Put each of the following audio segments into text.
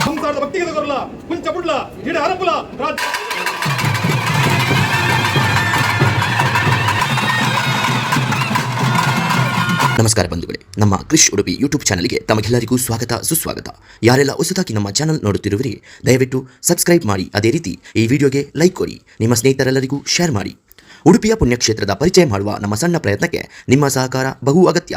ಸಂಸಾರದ ಭಕ್ತಿಗೆ ಕೊರಲ ಕುಂಚ ಬುಡ್ಲ ಗಿಡ ಹರಪುಲ ರಾಜ. ನಮಸ್ಕಾರ ಬಂಧುಗಳೇ, ನಮ್ಮ ಕ್ರಿಶ್ ಉಡುಪಿ ಯೂಟ್ಯೂಬ್ ಚಾನಲ್ಗೆ ತಮಗೆಲ್ಲರಿಗೂ ಸ್ವಾಗತ ಸುಸ್ವಾಗತ. ಯಾರೆಲ್ಲ ಹೊಸದಾಗಿ ನಮ್ಮ ಚಾನಲ್ ನೋಡುತ್ತಿರುವಿರಿ, ದಯವಿಟ್ಟು ಸಬ್ಸ್ಕ್ರೈಬ್ ಮಾಡಿ. ಅದೇ ರೀತಿ ಈ ವಿಡಿಯೋಗೆ ಲೈಕ್ ಕೊಡಿ, ನಿಮ್ಮ ಸ್ನೇಹಿತರೆಲ್ಲರಿಗೂ ಶೇರ್ ಮಾಡಿ. ಉಡುಪಿಯ ಪುಣ್ಯಕ್ಷೇತ್ರದ ಪರಿಚಯ ಮಾಡುವ ನಮ್ಮ ಸಣ್ಣ ಪ್ರಯತ್ನಕ್ಕೆ ನಿಮ್ಮ ಸಹಕಾರ ಬಹು ಅಗತ್ಯ.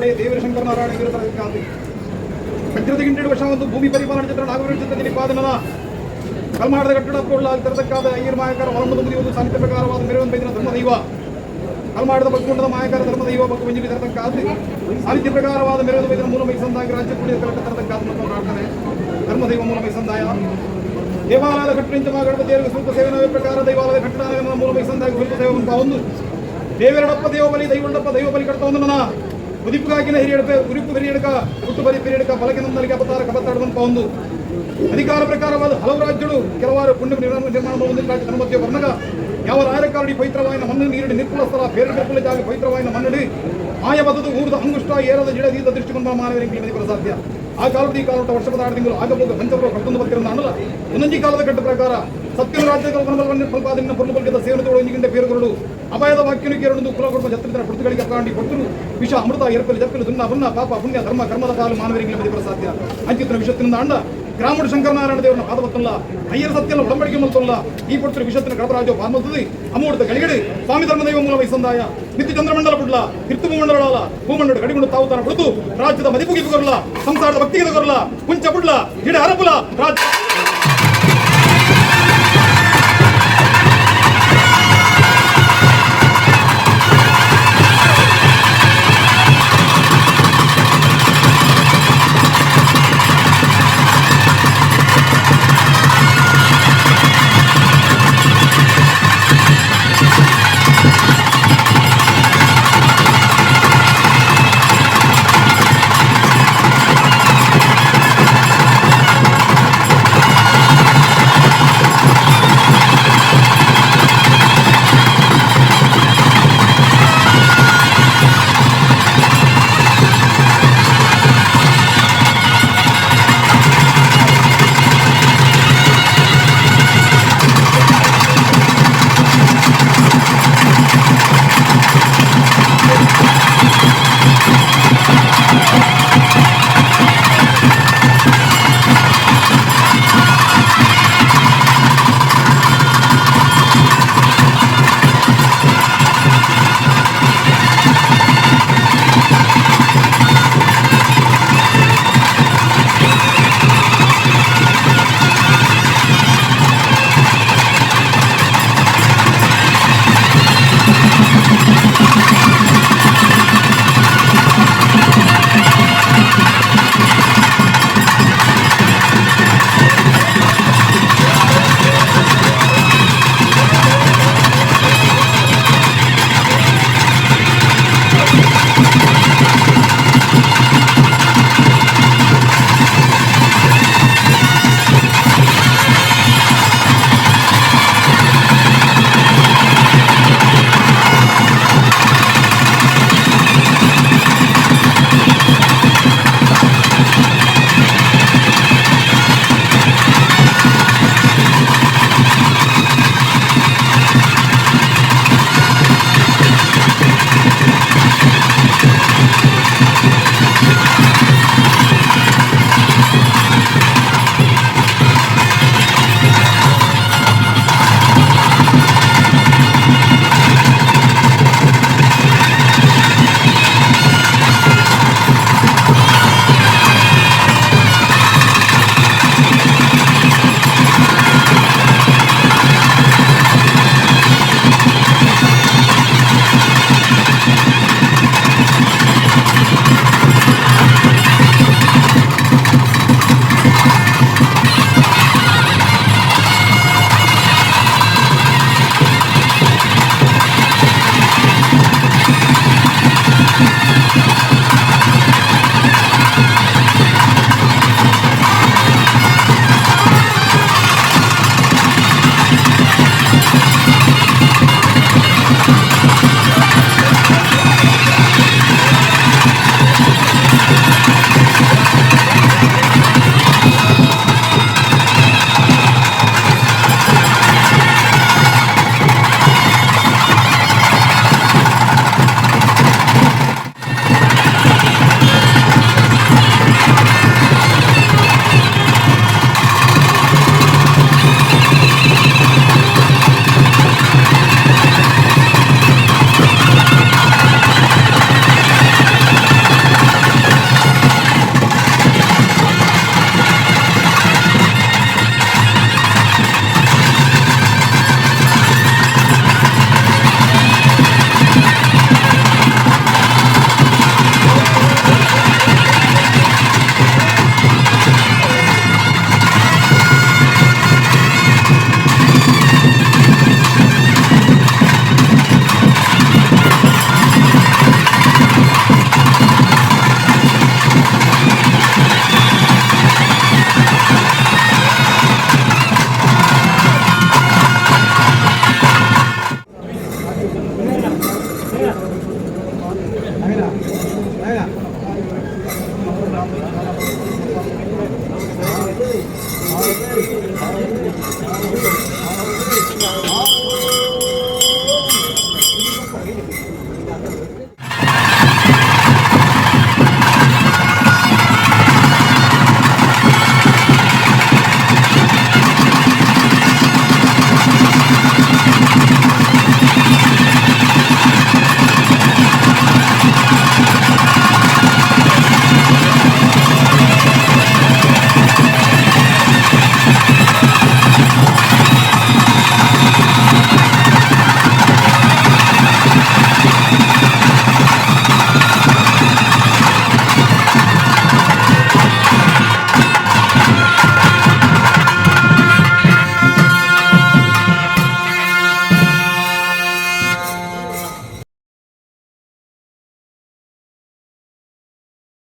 ಒಡೆಯ ದೇವರ ಶಂಕರನಾರಾಯಣ ವೀರತರಕಾಂತಿ ವಜ್ರದ ಗಿಂಡಿಡು ವರ್ಷ ಒಂದು ಭೂಮಿ ಪರಿಪಾಲನೆ ಚಿತ್ರ ನಾಗವೀರ ಚಿತ್ರದಲ್ಲಿ ಪಾದನನ ಕಲ್ಮಾಡದ ಕಟ್ಟಡ ಪೋಳ್ಳ ತರತಕ್ಕಾದ ಐಯರ್ ಮಾಯಕಾರ ಹೊರಮುದ ಮುರಿಯುವುದು ಸಾಹಿತ್ಯ ಪ್ರಕಾರವಾದ ಮೆರವನ್ ಬೈದಿನ ಧರ್ಮದೈವ ಕಲ್ಮಾಡದ ಬಗ್ಗುಂಡದ ಮಾಯಕಾರ ಧರ್ಮದೈವ ಬಗ್ಗು ಮಂಜುಲಿ ತರತಕ್ಕಾದ ಸಾಹಿತ್ಯ ಪ್ರಕಾರವಾದ ಮೆರವನ್ ಬೈದಿನ ಮೂಲ ಮೈಸಂದಾಯ ರಾಜ್ಯ ಕುಡಿಯ ಕಲಕ ತರತಕ್ಕಾದ ಪ್ರಾರ್ಥನೆ ಧರ್ಮದೈವ ಮೂಲ ಮೈಸಂದಾಯ ದೇವಾಲಯದ ಕಟ್ಟಣಿಂಚ ಗಣಪತಿಯರಿಗೆ ಸ್ವಲ್ಪ ಸೇವನವೇ ಪ್ರಕಾರ ದೈವಾಲಯದ ಕಟ್ಟಡ ಮೂಲ ಮೈಸಂದಾಯ ಸ್ವಲ್ಪ ಸೇವೆ ಒಂದು ದೇವರಡಪ್ಪ ದೇವಬಲಿ ದೈವಂಡಪ್ಪ ದೈವಬಲಿ ಕಡ್ತ ಒಂದು ನನ್ನ ಉದಿಪುಗಾಗಿನ ಹಿರಿಯಡಪ ಉರಿಪು ಹಿರಿಯಡಕ ಹುಟ್ಟು ಬಲಿ ಹಿರಿಯಡಕ ಬಲಕೆ ನಮ್ಮಲ್ಲಿಗೆ ಅಪತಾರ ಕಬತ್ತಾಡುವಂತ ಒಂದು ಅಧಿಕಾರ ಪ್ರಕಾರವಾದ ಹಲವು ರಾಜ್ಯಗಳು ಕೆಲವಾರು ಪುಣ್ಯ ನಿರ್ಮಾಣ ಒಂದು ರಾಜ್ಯ ಧರ್ಮಧ್ಯ ವರ್ಣಗ ಯಾವ ರಾಯರಕಾರಡಿ ಪವಿತ್ರವಾಯಿನ ಮಣ್ಣು ನೀರಿಡಿ ನಿರ್ಕುಲ ಸ್ಥಳ ಬೇರೆ ನಿರ್ಕುಲ ಜಾಗ ಪವಿತ್ರವಾಯಿನ ಮನ್ನಡಿ ಮಾಯಬದದು ಊರ್ದ ಅಂಗುಷ್ಟ ಏರದ ಜಿಡದೀದ ದೃಷ್ಟಿಕೊಂಡ ಮಾನವರಿಗೆ ಮದಿಪರ ಸಾಧ್ಯ. ಆ ಕಾಲದ ಈ ಕಾಲದ ವರ್ಷಪದ ಆರು ತಿಂಗಳು ಆಗಬಹುದು ಪಂಚವರು ಕರ್ತೊಂದು ಬರ್ತಿರಂದ ಅನ್ನಲ್ಲ. ಒಂದೊಂದು ಕಾಲದ ಕಟ್ಟ ಪ್ರಕಾರ ಸತ್ಯನ ರಾಜ್ಯದ ಫಲಪಾದಿನ ಪೊರ್ಲು ಸೇವನದೋಳು ಇಂಜಿಗಿಂದ ಬೇರುಗಳು ಅಪಾಯದ ವಾಕ್ಯನು ಕೇರಳು ಕುಲ ಕೊಡುವ ಜತ್ರ ಪುರ್ತುಗಳಿಗೆ ಅಕಾಂಡಿ ಕೊಟ್ಟರು ವಿಷ ಅಮೃತ ಎರಪಲಿ ಜಪ್ಪಲು ಸುನ್ನ ಪುನ್ನ ಪಾಪ ಪುಣ್ಯ ಧರ್ಮ ಕರ್ಮದ ಪಾಲು ಮಾನವರಿಗೆ ಮದಿಪರ ಸಾಧ್ಯ. ಅಂಚಿತನ ವಿಷತ್ತಿನಿಂದ ಅಂಡ ಗ್ರಾಮಡು ಶಂಕರನಾರಾಯಣ ದೇವರನ್ನ ಪಾದಪತ್ತಲ್ಲ ಅಯ್ಯರ ಸತ್ಯನ ಒಡಂಬಡಿಕೆ ಮಲ್ತಲ್ಲ ಈ ಪುರ್ತರು ವಿಷತ್ತಿನ ಗಣಪರಾಜ ಪಾಲ್ಮಲ್ತದೆ ಅಮೂರ್ತ ಗಳಿಗಡೆ ಸ್ವಾಮಿ ಧರ್ಮದೈವ ಮೂಲ ವೈಸಂದಾಯ ನಿತ್ಯ ಚಂದ್ರಮಂಡಲ ಬುಡ್ಲ ತಿರ್ತು ಭೂಮಂಡಲ ಭೂಮಂಡಲ ಗಡಿಗುಂಡು ತಾವು ತಾನ ಬಿಡುತ್ತು ರಾಜ್ಯದ ಮದಿಪುಗಿ ಕೊರಲ ಸಂಸಾರದ ಭಕ್ತಿಗೆ ಕೊರಲ ಕುಂಚ ಬುಡ್ಲ ಗಿಡ ಹರಪುಲ ರಾಜ್ಯ